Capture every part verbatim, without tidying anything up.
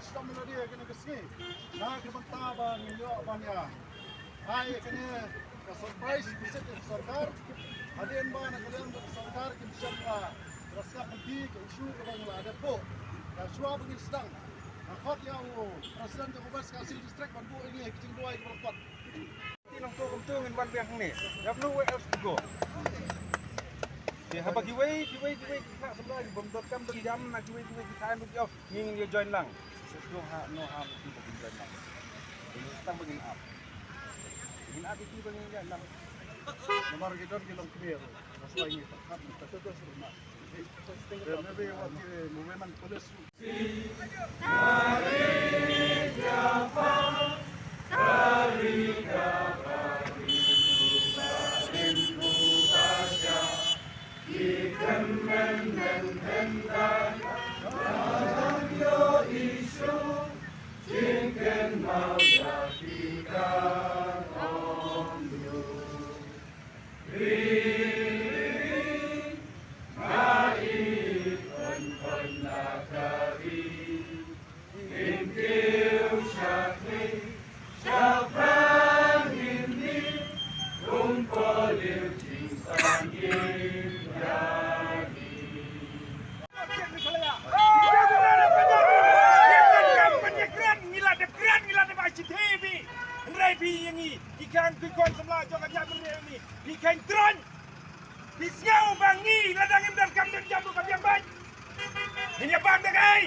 Stam la dei kane ka sngi na ka bynta ba ngi ïoh ban ïa ai kane ka surprise visit ka sorkar. Hadien ba na ka liang ka sorkar kim shym la raskat lynti ka issue kaba ngi la dep buh. Ka shuwa ba ngi sdang, nga khot ïa u president jong u West Khasi District ban buh ïa ngi ha ki jingduwai kiba la khot. Ti nangto kumto ngin wan biang hangne. There's nowhere else to go. Te haba kiwei kiwei kiwei ki khynnah samla ki bym donkam donkam na kiwei kiwei ki thaiñ ruh ki ong ngi ngin ïa join lang. There's no ha-, no harm ïa ki ba kin join lang. Te ngi tang ba ngin ap. Ngin ap ïa ki ba ngin ïa lang. Namar ki don ki longkmie ruh. That's why ngi pyrkhat ngi pyrkhat. There may be what the movement police Ngi la dep kren, ngi la dep ai shithi ïa phi. Hynrei phi ïa ngi ki kren, ki khun samla jong ka jaitbynriew ngi, phi kren tron. Phi sngew ba ngi lada ngim donkam donkam ruh ka biang beit. Ngin ïa bam da kaei?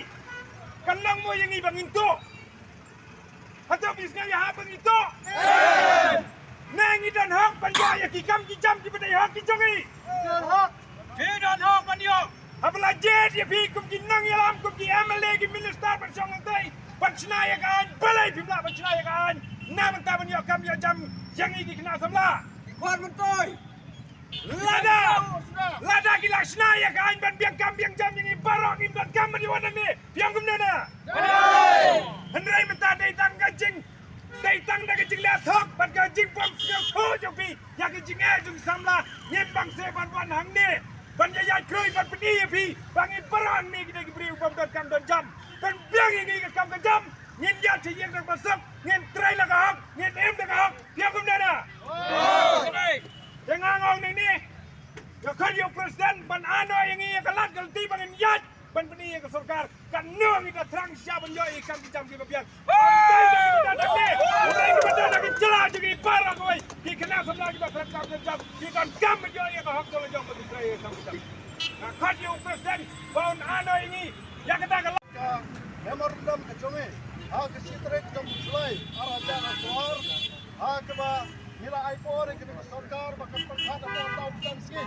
Kan long mo ïa ngi ba ngin tuh? Hato phi sngew ïa ha ba ngin tuh? Ne ngi don hok ban ïoh ïa ki kam ki jam kiba dei hok ki jong ngi? Ngi don hok ban ïoh. Haba la jied ïa phi kum ki nongïalam, kum ki M L A, ki minister ban shong hangtei ban shna ïa ka aiñ, balei phim lah ban shna ïa ka aiñ na bynta ban ïoh kam ïoh jam ïa ngi ki khynnah samla? Ki khun myntoi. Lada, lada ki la shna ïa ka aiñ ban biang kam biang jam ïa ngi baroh, ngim donkam ban ïa wan hangne. Phi ong kumno na? Hynrei mynta dei tang ka jing, dei tang da ka jingleh thok bad ka jingbym sngewthuh jong phi ïa ka jingeh jong ki samla. Ngim bang seh ban wan hangne ban ïa ïaid khrui ban pyni ïa phi ba ngi baroh hangne ki dei ki briew bym donkam don jam. Ban biang ïa ngi ka kam ka jam, ngin ïaid sha ïing da kaba suk, ngin trei la ka hok, ngin im da ka hok. Phi ong kumno na? Te nga ong nangne, nga khot ïa u president ban ai noh ïa ngi ïa ka lad ka lynti ba ngin ïaid ban pyni ïa ka sorkar katno ngi da thrang shisha ban ïoh ïa ki kam ki jam kiba biang. Ym dei tang ki ba don hangne, ym dei ki ba don ha ki jylla jong ngi baroh kawei, ki khynnah samla kiba thrang kam thrang jam ki donkam ban ïoh ïa ka hok jong la jong ba kin trei ïa ka kam ki jam. Nga khot ïa u president ba un ai noh ïa ngi ïa kata ka lad. Ka memorandum ka jong ngi ha ka shi tarik jong u July ar hajar arphew ar, ha kaba ngi la ai por ïa kane ka sorkar ba kan pyrkhat hapoh tau pynjan sngi,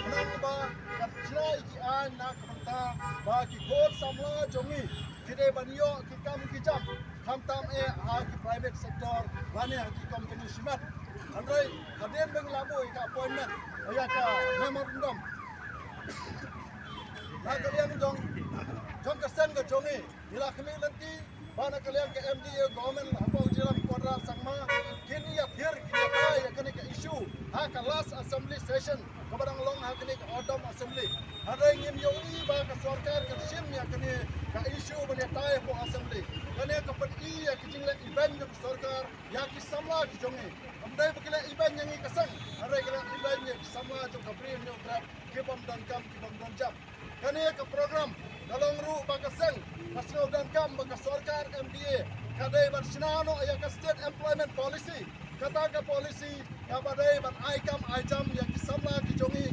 khnang ba kan shna ïa ki aiñ na ka bynta ba ki khun samla jong ngi ki dei ban ïoh ki kam ki jam, khamtam eh ha ki private sector lane ha ki company shimet. Hynrei hadien ba ngi la buh ïa ka appointment, ïa ka memorandum, na ka liang jong, jong ka seng ka jong ngi, ngi la khmih lynti ba na ka liang ka M D A government hapoh Jingïalam Conrad Sangma kin ïa thied, kin ïa kai ïa kane ka issue ha ka last assembly session kaba dang long ha kane ka autumn assembly. Hynrei ngim ïohi ba ka sorkar ka shim ïa kane ka issue ban ïa tai hapoh assembly. Kane ka pyni ïa ka jingleh ibeiñ jong ka sorkar ïa ki samla ki jong ngi. Ym dei ba ki leh ibeiñ ïa ngi ka seng, hynrei ki leh ibeiñ ïa ki samla jong ka Bri Hynñiewtrep ki bym donkam, ki bym don jam. Kane ka program ka long ruh ba ka seng ka sngewdonkam ba ka sorkar M D A ka dei ban shna noh ïa ka State Employment Policy. Kata ka policy kaba dei ban ai kam ai jam ïa ki samla ki jong ngi.